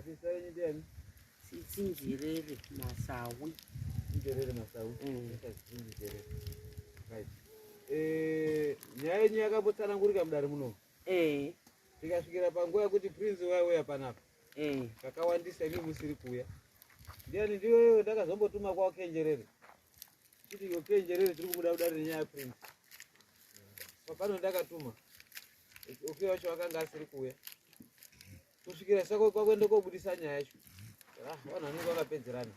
Mati zita renyu ndiani? Tsitsi Njerere Masawi. Njerere Masawi. Tsitsi Njerere. Right. Eh, nyaya yenyu yakambotsanangurika mudare muno. Eh. Tikasvikira panguva yekuti Prince waiuya panapa. Eh. Kakawandisa imi musiri kuuya. Ndiani ndiwe ndakazombotuma kwa Kenjerere. Kuti iwe Kenjerere tiri kumuda kudare nenyaya yaPrince. Papano ndakatuma. Okiya wacho akanga asiri kuuya. Kusvikira sako kwakuenda kobudisa nyaya yacho. Ah, vanhu vanenge vakapedzerana.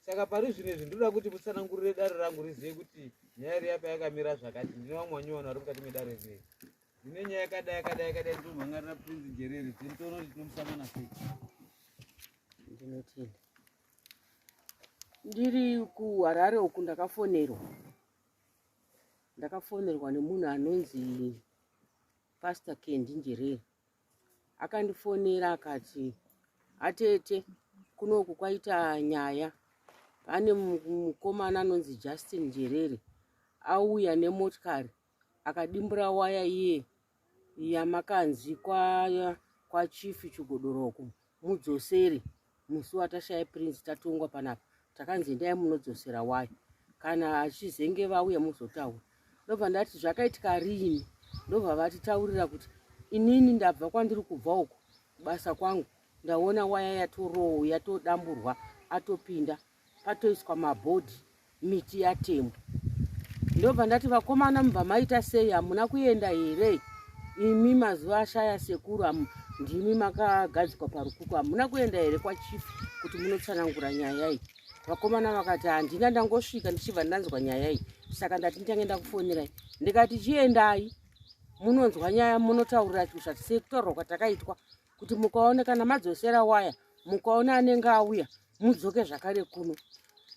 Saka pari zvino izvi ndinoda kuti mutsanangurire dare rangu rizive kuti nyaya iri yapa yakamira zvakati. Ndine vamwe vanyowani vari mukati medare rineri. Ndine nyaya yakadai yakadai yakadai ndinomhan'arira Prince Njerere. Tinotoona kuti tinomusangana sei. Ndinotenda. Ndiri kuHarare uku ndakafonerwa. Ndakafonerwa nemunhu anonzi Pastor Kendi Njerere. Akandifonera akati, atete kunoku kwaita nyaya, pane mukomana anonzi Justin Njerere auya nemotikari akadimbura waya iye yamakanzi kwaChief Chigodora uku mudzosere musi watashaya Prince tatongwa panapa takanzi endai munodzosera waya kana achizenge vauya muzotaura. Ndobva ndati zvakaitika riini, ndobva vatitaurira kuti inini ndabva kwandiri kubva uku kubasa kwangu ndaona waya yatorowo yatodamburwa atopinda patoiswa mabhodhi miti yatemwa. Ndobva ndati vakomana mubva maita sei hamuna kuenda here imi mazuva ashaya sekuru ndimi makagadzikwa parukuku hamuna kuenda here kwachief kuti munotsanangura nyaya iyi. Vakomana vakati handina, ndangosvika ndichibva ndanzwa nyaya iyi saka ndati nditange ndakufonerai. Ndikati chiendai munonzwa nyaya munotaurira sekutaurwa kwatakaitwa kuti mukaona kana madzosera waya mukaona anenge auya mudzoke zvakare kuno.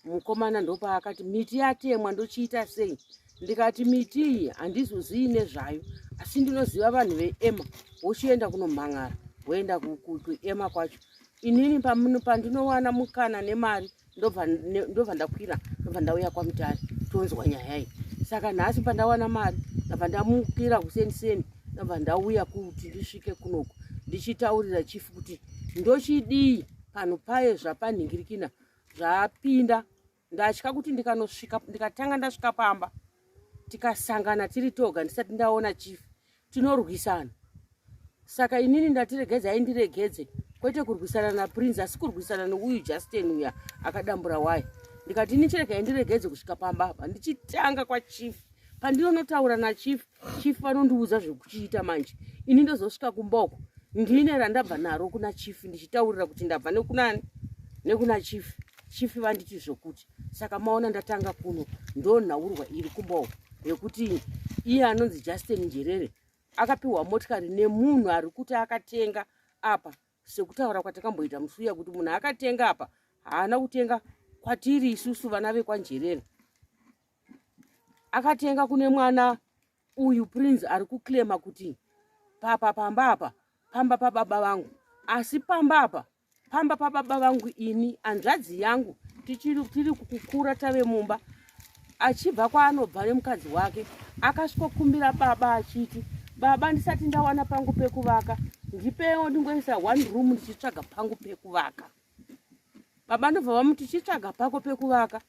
Mukomana ndopaakati miti yatemwa ndochiita sei? Ndikati miti iyi handizozii nezvayo asi ndinoziva vanhu veema, wochienda kunomhan'ara woenda kuema kwacho. Inini pandinowana mukana nemari ndobva ndakwira ndobva ndauya kwaMutare tonzwa nyaya iyi. Saka nhasi pandawana mari ndabva ndamukira kuseni ndabva ndauya kuti ndisvike kunoku ndichitaurira chief kuti ndochidii pano paye zvapanhingirikina zvapinda. Ndatya kuti ndikanosvika ndikatanga ndasvika pamba tikasangana tiri toga ndisati ndaona chief tinorwisana. Saka inini ndati regedzai ndiregedze kwete kurwisana naPrince asi kurwisana neuyu Justin uya akadambura waya. Ndikati ini chiregai ndiregedze kusvika pamba apa ndichitanga kwachief. Pandinonotaura nachief, chief vanondiudza zvekuchiita manje. Ini ndozosvika kumba uko ndine randabva naro kuna chief ndichitaurira kuti ndabva nekunani nekuna chief. Chief vanditi zvokuti. Saka maona ndatanga kuno ndonhaurwa iri kumba uko yekuti iye anonzi Justin Njerere akapiwa motikari nemunhu ari kuti akatenga apa sekutaura kwatakamboita musi uya kuti munhu akatenga apa haana kutenga kwatiri isusu vana vekwaNjerere, akatenga kune mwana uyu Prince ari kuclaima kuti papa pamba apa pamba pababa vangu, asi pamba apa pamba pababa vangu ini hanzvadzi yangu tiri kukura tave mumba. Achibva kwaanobva nemukadzi wake akasvikokumbira baba achiti baba ndisati ndawana pangu pekuvaka ndipewo ndingoisa one room ndichitsvaga pangu pekuvaka. Baba ndobva vamuti chitsvaga pako pekuvaka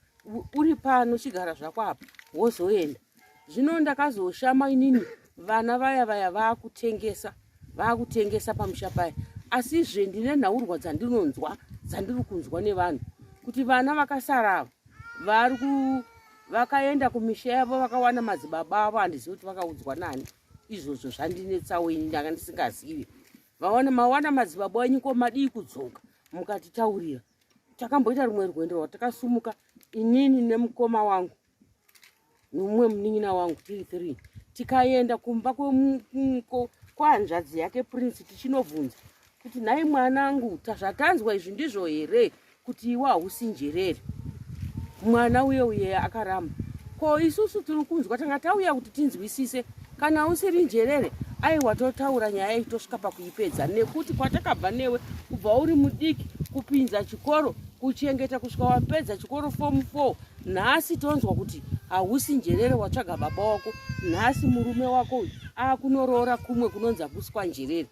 uri pano chigara zvako apa wozoenda. Zvino ndakazoshama inini vana vaya vaya vaakutengesa vaakutengesa pamusha paya, asizve ndine nhaurwa dzandinonzwa dzandiri kunzwa nevanhu kuti vana vakasara ava vakaenda kumisha yavo vakawana madzibaba avo, handizivi kuti vakaudzwa nani izvozvo zvandinetsawo ini ndanga ndisingazivi. Vawana mawana madzibaba enyu ko madii kudzoka mukatitaurira. Takamboita rumwe rwendo rwatakasumuka inini nemukoma wangu nomumwe munin'ina wangu tiri 3 tikaenda kumba kwahanzvadzi yake Prince tichinobvunza kuti nhai mwanangu zvatanzwa izvi ndizvo here kuti iwe hausi Njerere? Mwana uye uye akaramba. Ko isusu tiri kunzwa tanga tauya kuti tinzwisise kana usiri Njerere aiwa totaura nyaya iyi tosvika pakuipedza nekuti kwatakabva newe kubva uri mudiki kupinza chikoro kuchengeta kusvika wapedza chikoro form 4 nhasi tonzwa kuti hausi Njerere watsvaga baba wako, nhasi murume wako uyu akunoroora kumwe kunonzi hakusi kwaNjerere.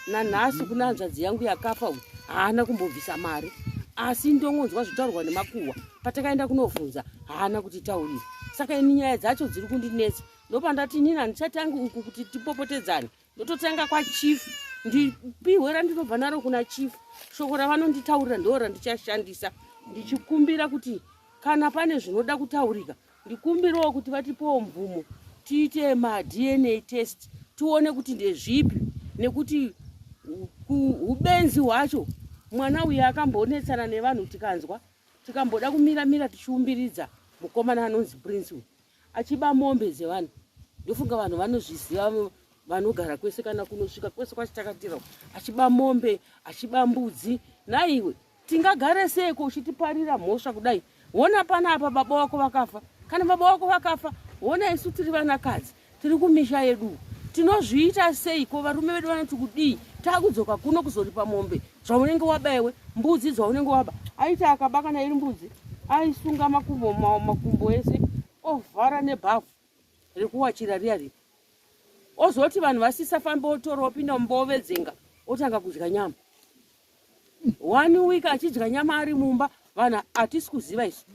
Nanhasi kuna hanzvadzi yangu yakafa uyu haana kumbobvisa mari, asi ndongonzwa zvitaurwa nemakuhwa. Patakaenda kunovhunza haana kutitaurira. Saka ini nyaya dzacho dziri kundinetsa. Ndopandati inini handichatangi uku kuti tipopotedzane, ndototanga kwachief ndipihwe randinobva naro kuna chief. Shoko ravanonditaurira ndo randichashandisa, ndichikumbira kuti kana pane zvinoda kutaurika ndikumbirawo kuti vatipewo mvumo tiite maDNA test tione kuti ndezvipi, nekuti ubenzi hwacho mwana uyu akambonetsana nevanhu, tikanzwa tikamboda kumira mira tichiumbiridza mukomana anonzi Prince uyu achiba mombe dzevanhu. Ndofunga vanhu vanozviziva vanogara kwese kana kunosvika kwese kwachitakatira, achiba mombe, achiba mbudzi. Naiwe tingagare seiko uchitiparira mhosva kudai? Wona panapa baba wako vakafa. Kana baba wako vakafa, wona isu tiri vanakadzi tiri kumisha yedu, tinozviita seiko? Varume vedu vanoti kudii takudzoka kuno kuzoripa mombe zvaunenge waba iwe, mbudzi dzaunenge waba? Aiti akaba kana iri mbudzi aisunga makumbo makumbo ese, ovhara nebhavhu rekuwachira riya riya, ozoti vanhu vasisafambe, otora opinda mumba ovedzenga, otanga kudya nyama. One week achidya nyama ari mumba. Vanhu hatisi kuziva isu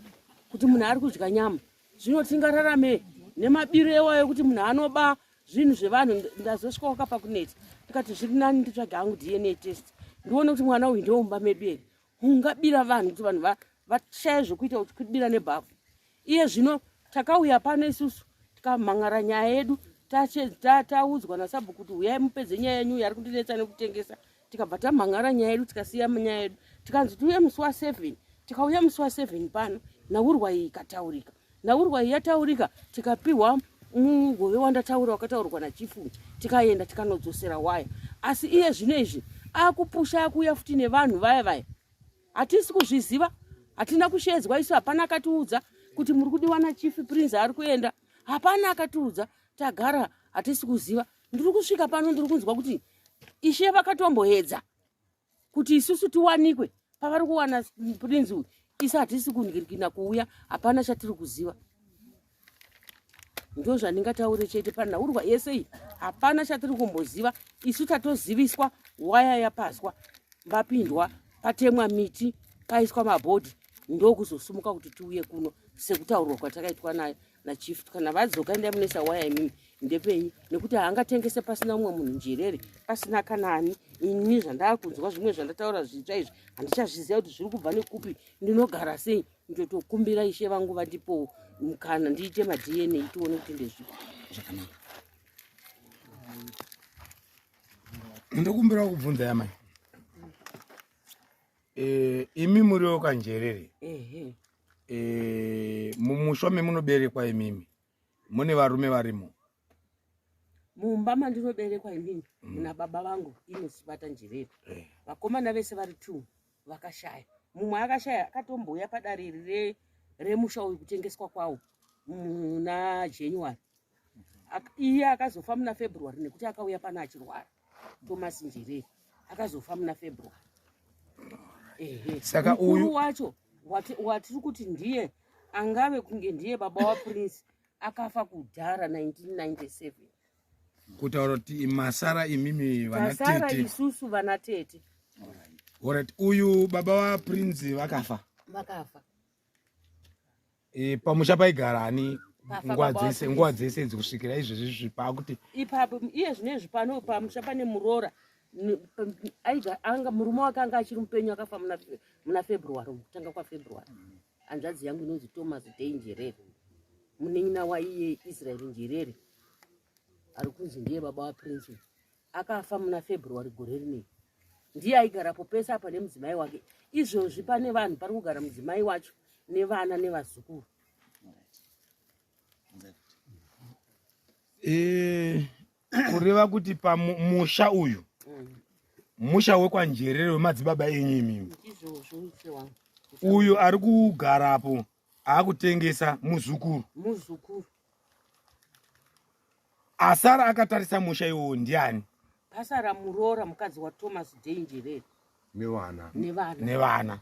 kuti munhu ari kudya nyama. Zvino tingararame nemabiro ewayo kuti munhu anoba zvinhu zvevanhu? Ndazosvika wakapa kunetsa, ndikati zviri nani nditsvage hangu DNA test ndione kuti mwana uyu ndeumba medu here. Ungabira vanhu kuti vanhu vashaye zvokuita kuti kubira nebhavhu. Iye zvino takauya pano isusu tikamhan'ara nyaya yedu, taudzwa nasabhuku kuti uyai mupedze nyaya yenyu yari kundinetsa nekutengesa. Tikabva tamhan'ara nyaya yedu, tikasiya nyaya yedu, tikanzi tiuye musi wa7. Tikauya musi wa7 pano, nhaurwa iyi ikataurika. Nhaurwa iyi yataurika, tikapiwa mugove wandataura wakataurwa nachifu, tikaenda tikanodzosera waya. Asi iye zvino izvi akupusha, akuuya futi nevanhu vaya vaya. Hatisi kuzviziva, hatina kushedzwa isu, hapana akatiudza kuti muri kudiwa nachief Prince ari kuenda. Hapana akatiudza, tagara hatisi kuziva. Ndiri kusvika pano ndiri kunzwa kuti ishe vakatomboedza kuti isusu tiwanikwe pavari kuwana Prince uyu. Isu hatisi kundirikina kuuya, hapana chatiri kuziva. Ndo zvandingataure chete panhaurwa yese iyi, hapana chatiri kumboziva isu. Tatoziviswa waya yapaswa, vapindwa, patemwa miti, paiswa mabhodhi, ndokuzosumuka kuti tiuye kuno sekutaurwa kwatakaitwa nayo nachief. Kana vadzoka, endai munoisa waya imimi, ndepenyu, nekuti haangatengese pasina umwe munhu Njerere, pasina kana ani. Ini zvandaakunzwa zvimwe zvandataura zvitsva izvi handichazviziva kuti zviri kubva nekupi. Ndinogara sei? Ndotokumbira ishe vangu vandipowo mukana ndiite maDNA tione kuti ndezvipi. Zvakanaka, ndokumbira kubvunza yamai. Imi muriwo kaNjerere? Ehe. Mumusha memunoberekwa imimi mune varume varimo? Mumba mandinoberekwa inini muna baba vangu Inosibata Njerere. Vakomana vese vari two vakashaya. Mumwe akashaya akatombouya padare iri remusha uyu kutengeswa kwawo muna January. Iye akazofa muna February nekuti akauya pano achirwara. Thomas Njerere akazofa muna February, ehe. Saka Mukuru wacho watiri kuti ndiye angave kunge ndiye baba waPrince akafa kudhara 1997. Kutaura kuti masara imimi Tasara vanatete? Isusu vanatete. Alright, uyu baba vaPrince vakafa? Vakafa. Pamusha paigara ani Pafa nguva baba dzese? vaPrince. Nguva dzese idzi kusvikira izvezvi zvipakuti Ipapo iye zvinezvi pano pamusha pane muroora. Aiga anga murume wake anga achiri mupenyu, akafa muna February, kutanga kwaFebruary. Hanzvadzi yangu inonzi Thomas Day Njerere, munin'ina waiye Israel Njerere ari kunzi ndiye baba waPrince uyu, akafa muna February gore rinei. Ndiye aigarapo pese apa nemudzimai wake. Izvozvi pane vanhu pari kugara mudzimai wacho nevana nevazukuru. Kureva kuti pamusha uyu, musha wekwaNjerere wemadzibaba enyu imimi, Ndizvozvo, ishe wangu. uyu ari kugarapo aakutengesa muzukuru? Muzukuru. Asara akatarisa musha iwowo ndiani? Pasara muroora, mukadzi waThomas Day Njerere. Nevana. Nevana. Nevana.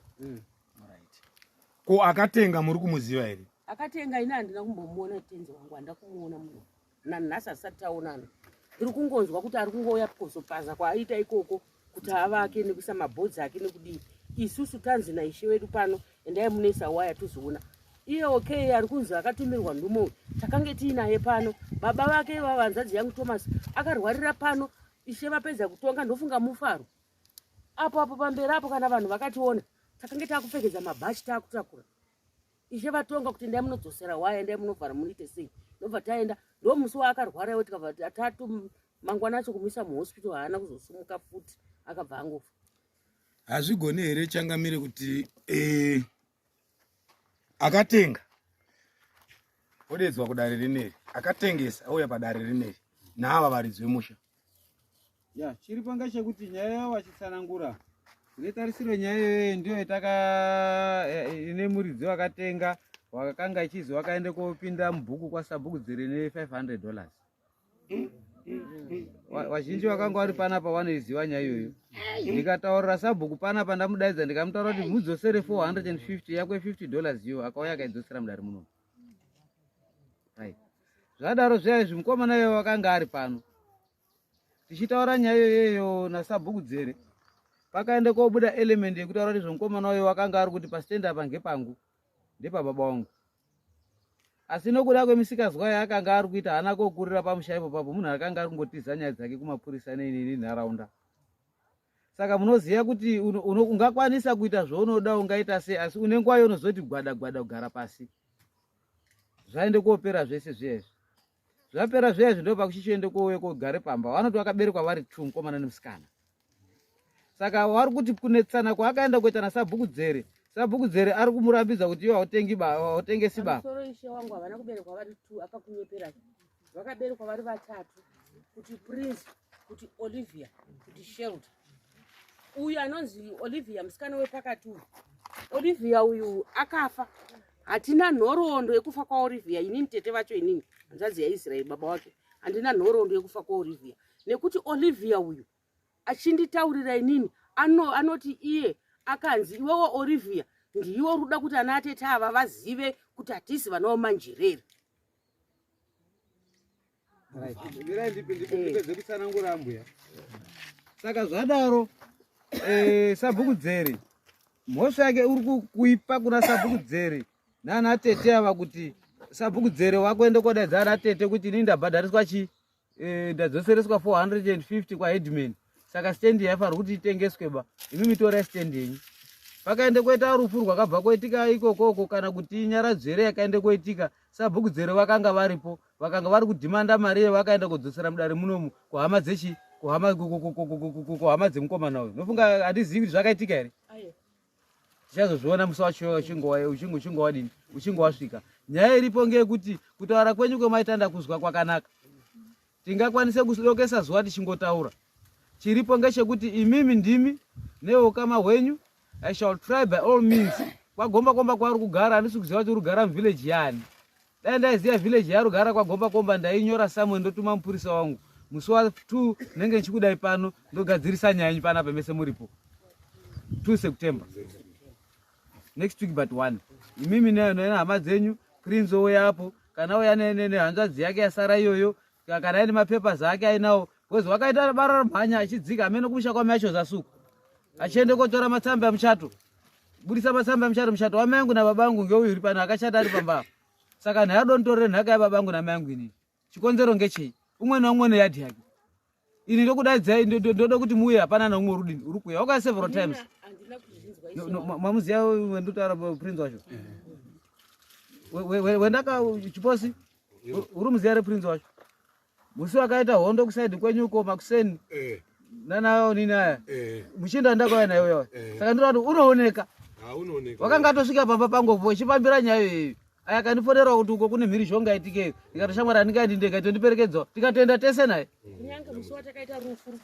Ko akatenga muri kumuziva here? Akatenga ini handina kumbomuona, tenzi wangu, handina kumuona munhu nanhasi, asati taonana. Tiri kungonzwa kuti ari kungouya kuzopaza kwaaita ikoko kuti avake nekuisa mabhodzi ake nekudii. Isusu tanzi naishe wedu pano, endai munoisa waya tozoona. Iye okay ari kunzi akatumirwa ndumo uyu, takange tiinaye pano. Baba vake ivava hanzvadzi yangu Thomas akarwarira pano, ishe vapedza kutonga ndofunga mufaro. Apo apo pamberi apo kana vanhu vakationa takange takupfekedza mabhachi takutakura. Ishe vatonga kuti endai munodzosera waya, endai munovhara munoite sei. Ndobva taenda, ndomusi waakarwara iwe tikabva tatu mangwana acho kumuisa muhospital haana kuzosumuka futi akabva angofa. Hazvigoni here changamire kuti eh, akatenga odedzwa kudare rineri, akatengesa auya padare rineri naava varidzi vemusha? Ya, chiripo ngechekuti nyaya yavo vachitsanangura ine tarisiro nyaya iyoyo ndiyo yataka ine muridzi wakatenga wakakanga ichizi wakaenda kopinda mubhuku kwasabhuku dziri ne 500 dollars. Vazhinji vakanga vari panapa vanoiziva nyaya iyoyo. Ndikataurira sabhuku panapa ndamudaidza ndikamutaura kuti mudzosere 450 yakwe 50 dollars iyo akauya akaidzosera mudare muno. Right. Zvadaro zviya izvi mukomana iyoyo wakanga ari pano. Tichitaura nyaya iyoyo nasabhuku Dzere pakaenda kobuda element yekutaura kuti zvomukomana uyo wakanga ari kuti pastand apa ngepangu ndepababa wangu. Asi nokuda kwemisikazwa yaakanga ari kuita haana kokurira pamusha ipo papo, munhu akanga ari kungotiza nyaya dzake kumapurisa nenharaunda. Saka munoziva kuti ungakwanisa kuita zvaunoda ungaita sei, asi une nguva yaunozoti gwada gwada kugara pasi. Zvaende kopera zvese zviya izvi. Zvapera zviya izvi ndopakuchichiende kouye kogare pamba. Vanoti vakaberekwa vari two mukomana nemusikana. Saka vari kuti kunetsana kwaakaenda kuita nasabhuku Dzere, sabhuku Dzere ari kumurambidza kuti iwe hautengi ba, hautengesi ba. Pamusoro ishe wangu havana kuberekwa vari two, akakunyepera. Vakaberekwa vari vatatu, kuti Prince, kuti Olivia, kuti Sheldon. Uyu anonzi Olivia musikana wepakati uyu. Olivia uyu akafa. Hatina nhoroondo yekufa kwaOlivia, inini tete vacho inini, hanzvadzi yaIsrael baba wake. Handina nhoroondo yekufa kwaOlivia. Nekuti Olivia uyu achinditaurira inini anoti iye akanzi iwewe Olivia ndiwe uri kuda kuti ana atete ava vazive kuti hatisi vana vamanjerere. Mirai ndipedze kutsanangura ambuya. Saka zvadaro sabhuku Dzere mhosva yake uri kuipa kuna sabhuku Dzere nana tete ava kuti sabhuku Dzere wakuenda kodaidza ana tete kuti inini ndabhadhariswa chi ndadzosereswa 450 kwaheadman, saka stand yaifanirwa kuti itengeswe ba, imi mitorai stand yenyu. Pakaende koita rufu rwakabva koitika ikokoko kana kuti nyaradzo here yakaende koitika, sabhuku Dzere vakanga varipo, vakanga vari kudhimanda mari iyo vakaenda kodzosera mudare munomu kuhama dzechi kuhama kuhama dzemukomana uyu. Nofunga handizivi kuti zvakaitika here, tichazozviona musi wacho uchinge wadini, uchinge wasvika. Nyaya iripo ngeyekuti kutaura kwenyu kwemaita ndakuzwa kwakanaka, tingakwanise kudokesa zuva tichingotaura. Chiripo ngechekuti imimi ndimi neukama hwenyu. I shall try by all means. Kwagomba komba kwaari kugara handisi kuziva kuti uri kugara muvillage yani. Dai ndaiziva village yaari kugara kwagomba komba ndainyora somewhere ndotuma mupurisa wangu. Musi wa 2 nenge ndichikudai pano ndogadzirisa nyaya yenyu panapa mese muripo. 2 September. Next week but one. Imimi nehama dzenyu, Prince ouya apo, kana ouya nehanzvadzi yake yasara iyoyo, kana aine mapapers ake ainawo, because wakaita bara mhanya achidzika amene kumusha kwamai acho zasuku. Achiende kotora matsamba emuchato. Budisa matsamba emuchato, muchato wamai angu nababa angu ngeuyu uri pano akachata ari pamba. Saka nhai adonitorere nhaka yababa angu namai angu inini. Chikonzero ngechei? Umwe naumwe neyadhi yake. Ini ndokudaidzai ndoda kuti muuye, hapana naumwe uri uri kuuya. Waka several times. Mamuziya wendotaura Prince wacho? Wendaka chiposi? Uri muziya rePrince wacho? Musi wakaita hondo kusaidi kwenyu uko makuseni. Nana nini aya? Muchinda ndakauya naye uya. Saka ndinoda kuti unooneka. Wakanga atosvika pamba pangu uchifambira nyaya iyoyo. Aya akandifonera kuti uko kune mhirizhonga itikeyo. Ndikati shamwari handingaendi ndega, tondiperekedzawo. Tikatoenda tese naye. Kunyange musi watakaita rufu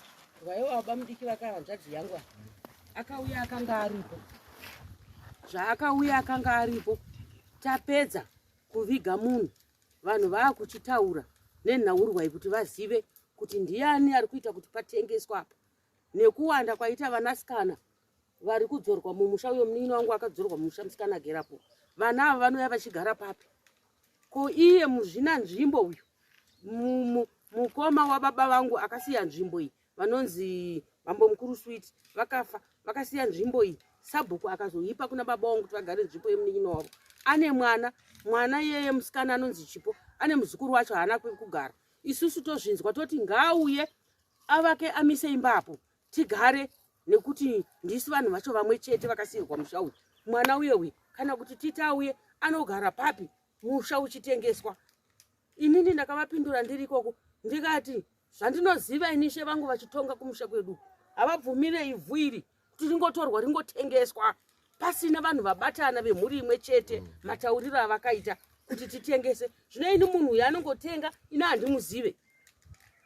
rwaiva baba mudiki vakahanzvadzi yangu akauya akanga aripo. Zvaakauya akanga aripo. Tapedza kuviga munhu, vanhu vaakuchitaura nenhaurwa iyi kuti vazive kuti ndiani ari kuita kuti patengeswa apa. Nekuwanda kwaita vanasikana vari kudzorwa mumusha uyo, munin'ina wangu akadzorwa mumusha musikana agerapo. Vana ava vanouya vachigara papi? Ko iye muzvina nzvimbo uyu Mukoma wababa vangu akasiya nzvimbo iyi vanonzi mambo mukuru Sweet vakafa vakasiya nzvimbo iyi. Sabhuku akazoipa kuna baba vangu kuti vagare nzvimbo yemunin'ina wavo. Ane mwana, mwana iyeye musikana anonzi Chipo, ane muzukuru wacho haana kwekugara. Isusu tozvinzwa toti ngaauye avake amise imba apo tigare nekuti ndisu vanhu vacho vamwe chete vakasiirwa musha uyu. Mwana uye uye kana kuti titi auye anogara papi musha uchitengeswa. Inini ndakavapindura ndiri ikoko ndikati zvandinoziva ini ishe vangu vachitonga kumusha kwedu havabvumire ivhu iri kuti ringotorwa ringotengeswa pasina vanhu vabatana vemhuri imwe chete matauriro avakaita kuti titengese. Zvino ini munhu uyu anongotenga ini handimuzive,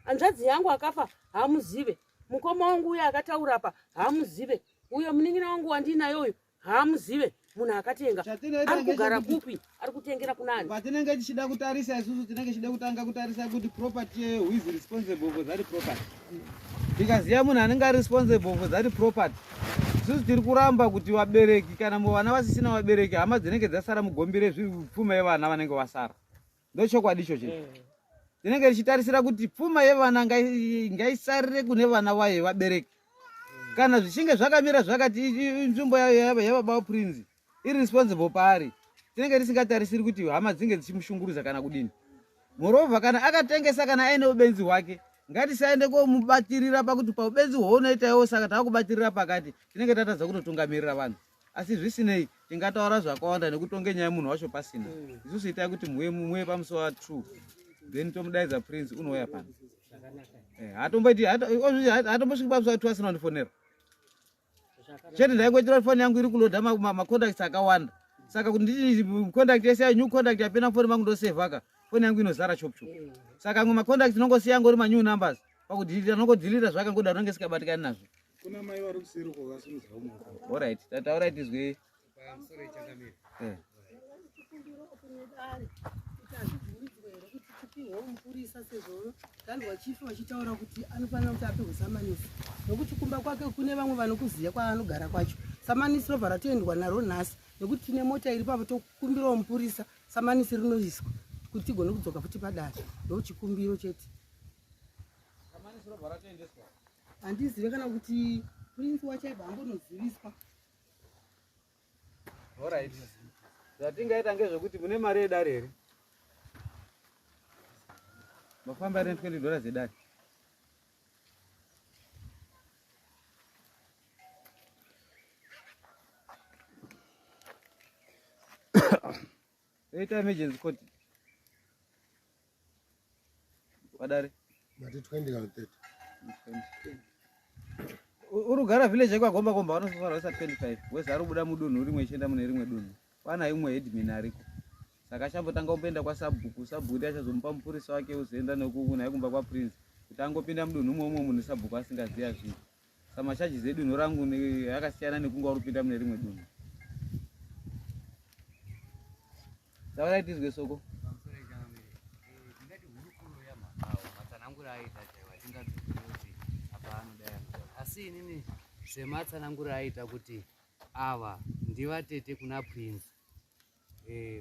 hanzvadzi yangu akafa haamuzive, mukoma wangu uyo akataura apa haamuzive, uyo munin'ina wangu wandiinaye uyu haamuzive munhu akatenga ari kugara kupi, ari kutengera kunani. Patinenge tichida kutarisa isusu tinenge tichida kutanga kutarisa kuti property who is responsible for that property. Tikaziva munhu anenge ari responsible for that property, isusu tiri kuramba kuti vabereki kana vana vasisina vabereki, hama dzinenge dzasara mugombire pfuma yevana vanenge vasara. Ndochokwadi ichocho. Tinenge tichitarisira kuti pfuma yevana ngaisarire kune vana vayo vabereki. Kana zvichinge zvakamira zvakati nzvimbo yababa vaPrince iri responsible paari, tinenge tisingatarisiri kuti hama dzinge dzichimushungurudza kana kudini. Moreover, kana akatengesa kana aine ubenzi hwake, ngatisaende komubatirira pakuti paubenzi hwaunoita iwo, saka taakubatirira pakati, tinenge tatadza kutotungamirira vanhu. Asi zvisinei tingataura zvakawanda nekutonge nyaya munhu wacho pasina. Isusu itai kuti muye pamusi wa 2, then tomudaidza Prince unouya pano. Hatomboiti, hatombosviki pamusi wa 2 asina kundifonera. Chete ndaingoitira foni yangu iri kuloda macontacts akawanda, saka kuti nditi contact yese new contact yapinda mufoni mangu ndosevhaka, foni yangu inozara chop chop. Saka amwe macontacts nongosiya ngori manew numbers pakudhilita, nongodhilita zvakangodaro, nonge sikabatikani nazvo. Kuna mai vari kuseri uko vasimudza maoko. Alright, tataura tizwe. Pamusoro ichangamire. Mupurisa sezvo ndanzwa chief vachitaura kuti anofanira kuti apihwe samanisi nokuti kumba kwake kune vamwe vanokuziva kwaanogara kwacho. Samanisi robva ratoendwa naro nhasi nekuti tine mota iri papo. Tokumbirawo mupurisa samanisi rinoiswa kuti tigone kudzoka futi padare. Ndochikumbiro chete. Samanisi robva ratoendeswa. Handizive kana kuti Prince wacho aibva ambonoziviswa. Alright. Zvatingaita ngezvekuti mune mari yedare here? Mafamba ane 20 dollars yedare. Toita emergency court. Wadare. Mati 20 kana 30. Urugara village yekwaGomba Gomba vanofanira kuisa 25. Wese ari kubuda mudunhu rimwe ichienda mune rimwe dunhu. Kwana imwe headman ariko. Saka achambotanga kumboenda kwasabhuku, sabhuku ndiye achazomupa mupurisa wake uzoenda nekunaye kumba kwaPrince. Kuti angopinda mudunhu umwe umwe munhu sabhuku asingazivi zvinhu. Saka macharges edunhu rangu akasiyana nekunge uri kupinda mune rimwe dunhu. Taurai tizwe soko. Pamusoro ichangamire. Tingati hurukuro yamhakawo matsananguro aita chaiwo atingadzokeri kuti apa anodai anodai, asi inini sematsananguro aita kuti ava ndivatete kuna Prince,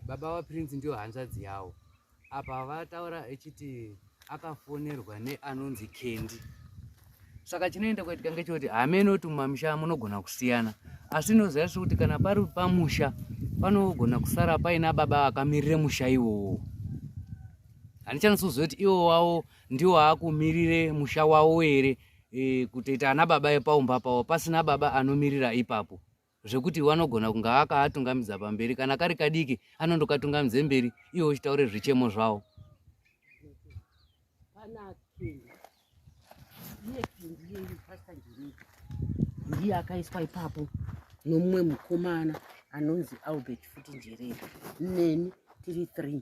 baba vaPrince ndiyo hanzvadzi yavo. Apa vataura echiti akafonerwa neanonzi Kendi, saka chinoenda kuitika ngechekuti hamene kuti mumamisha munogona kusiyana, asi inoziva sekuti kana pari pamusha panogona kusara paina baba akamirire musha iwowo. Handichanatsoziva kuti iwo wavo ndiwo aakumirire musha wavo here, kutoita ana baba epaumba pavo pasina baba anomirira ipapo, zvekuti vanogona kunge akaatungamidza pamberi, kana kari kadiki anondokatungamidze mberi iwo uchitaure zvichemo zvavo. Pana Kendi, iye Kendi iyeyu Pastor Njereri ndiye akaiswa ipapo nomumwe mukomana anonzi Albert futi Njereri, neni tiri 3.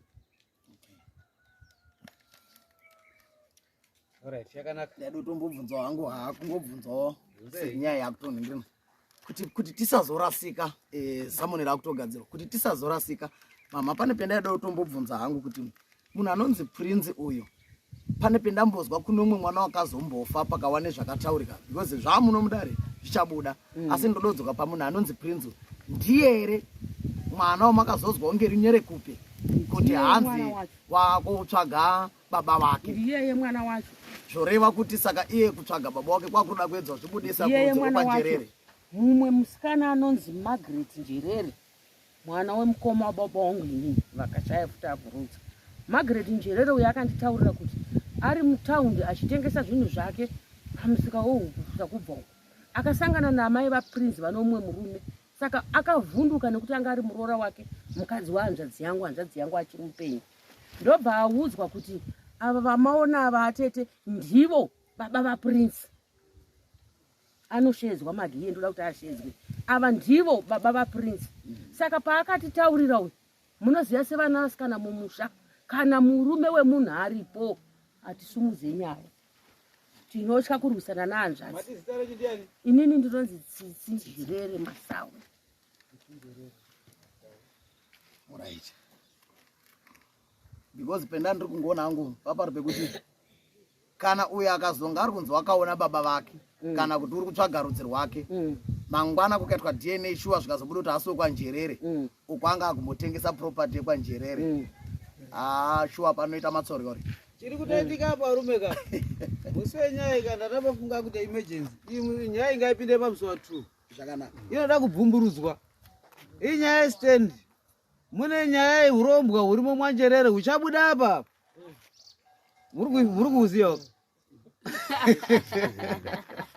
Alright, yakanaka. Ndada kutombobvunzawo hangu, hakungobvunzawo senyaya yakutonhingirina kuti tisazorasika, samoni rakutogadzirwa kuti tisazorasika. Mama, pane pendaida kutombobvunza hangu kuti munhu anonzi Prince uyu, pane pendambozwa kune umwe mwana wakazombofa pakawa nezvakataurika, because zvamuno mudare zvichabuda. Asi ndododzoka pamunhu anonzi Prince uyu, ndiye here mwana wamakazozwa unge rinyerekupe kuti Ndiye hanzi mwana wacho. wakutsvaga baba vake. Ndiyeye mwana wacho. Zvoreva kuti saka iye kutsvaga baba wake kwakuda kuedza kuzvibudisa Ndiyeye kurudzi mwana wacho. rwekwaNjerere. Mumwe musikana anonzi Margaret Njerere, mwana wemukoma wababa wangu inini, vakashaya futi avhurudza. Margaret Njerere uyo akanditaurira kuti ari mutaundi achitengesa zvinhu zvake pamusika wehuku Sakubva uko. Akasangana naamai vaPrince vane umwe murume saka akavhunduka nekuti anga ari muroora wake mukadzi wehanzvadzi yangu, hanzvadzi yangu achiri mupenyu. Ndobva audzwa kuti ava vamaona ava atete ndivo baba vaPrince. Anoshedzwa Magiye, ndoda kuti ashedzwe. Ava ndivo baba vaPrince. Saka paakatitaurira uyu, munoziva sevana vasikana mumusha, kana murume wemunhu aripo hatisumudze nyaya, tinotya kurwisana nahanzvadzi. Mati zita renyu ndiani? Inini ndinonzi Tsitsi Njerere Masawe. Right. Because penda ndiri kungoona hangu papari pekuti kana uyo akazonga ari kunzi wakaona baba vake kana kuti uri kutsvaga rudzi rwake, mangwana kukaitwa DNA shuwa zvikazobuda kuti asiwe kwaNjerere, uko anga akumbotengesa property yekwaNjerere, ah shuwa panoita matsoryori. Chiri kutoitika apa varume ka, musi wenyaya ika ndatambofunga kuti emergency iyi nyaya ingaipinde pamusi wa 2. Zvakanaka. Inoda kubvumburudzwa iyi nyaya yestand. Mune nyaya yeurombwa hurimo mwaNjerere huchabuda apa. Muri kuuziva?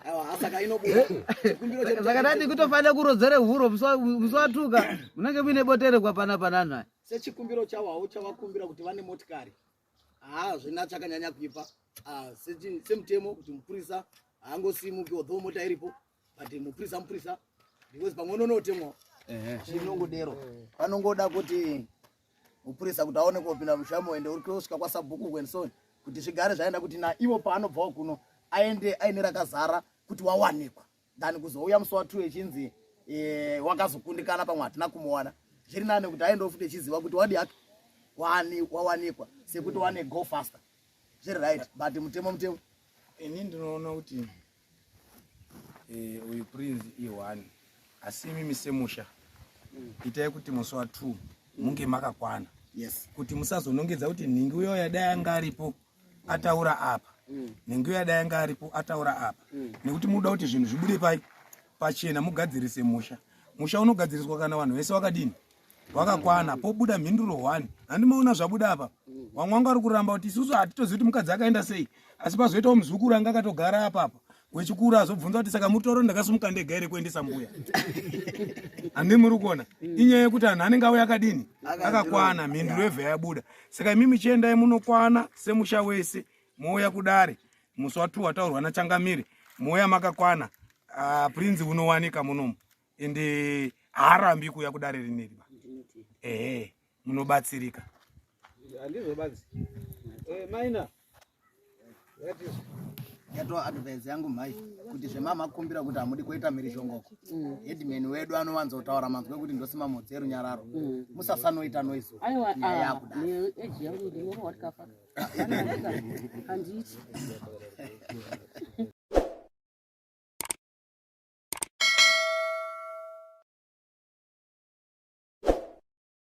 Aiwa, saka inobuda chikumbiro chedu. Saka ndati kutofanira kurodzere huro musi watuka munenge muine boterekwa pana pananhu aya. Sechikumbiro chavo havo chavakumbira kuti vane motikari, haa zvina chakanyanya kuipa. Ah, semutemo kuti mupurisa haangosimuki although mota iripo, but mupurisa mupurisa, because pamwe unonotemwa zvinongodero, panongoda kuti mupurisa kuti aone kopinda mushamo ende uri kusvika kwasabhuku and so on, kuti zvigare zvaenda kuti naivo paanobvawo kuno aende aine rakazara kuti wawanikwa, than kuzouya musi wa2 echinzi wakazokundikana, pamwe hatina kumuwana. Zviri nane kuti aendewo futi echiziva kuti wadi yake wawanikwa, sekuti wane go faster. Zviri right, but mutemo mutemo. Ini ndinoona kuti uyu Prince i1, asi imimi semusha itai kuti musi wa2 munge makakwana, kuti musazonongedza kuti nhingi uyo yadai anga aripo ataura apa, nhingi uyo yadai anga aripo ataura apa, nekuti munoda kuti zvinhu zvibude pai pachena, mugadzirise musha. Musha unogadziriswa kana vanhu vese wakadini, wakakwana, pobuda mhinduro 1. Handimaona zvabuda apa, vamwe vanga vari kuramba kuti isusu hatitozivi kuti mukadzi akaenda sei, asi pazoitawo muzukuru anga akatogara apapa wechikuru azobvunza kuti saka mutoro ndakasimuka ndega here kuendesa mbuya? Handi muri kuona inyaya yekuti anhu anenge auya akadini, akakwana, mhinduro yebva yabuda. Saka imimi chiendai munokwana semusha wese, mouya kudare musi wa2 wataurwa nachangamire, mouya makakwana. Prince unowanika munomu ende haarambi kuuya kudare rineri ba. Ehe, munobatsirika. Handizobanzi maina. Yatova advice yangu mhai kuti zvemamakumbira kuti hamudi kuita mhirizhongoko, headman wedu anowanzotaura manzwi ekuti ndosima mhodzi yerunyararo, musasanoita noise. Aiwa. Nyaya yakuda. Neeji yangu ndinorohwa tikafa, handiiti.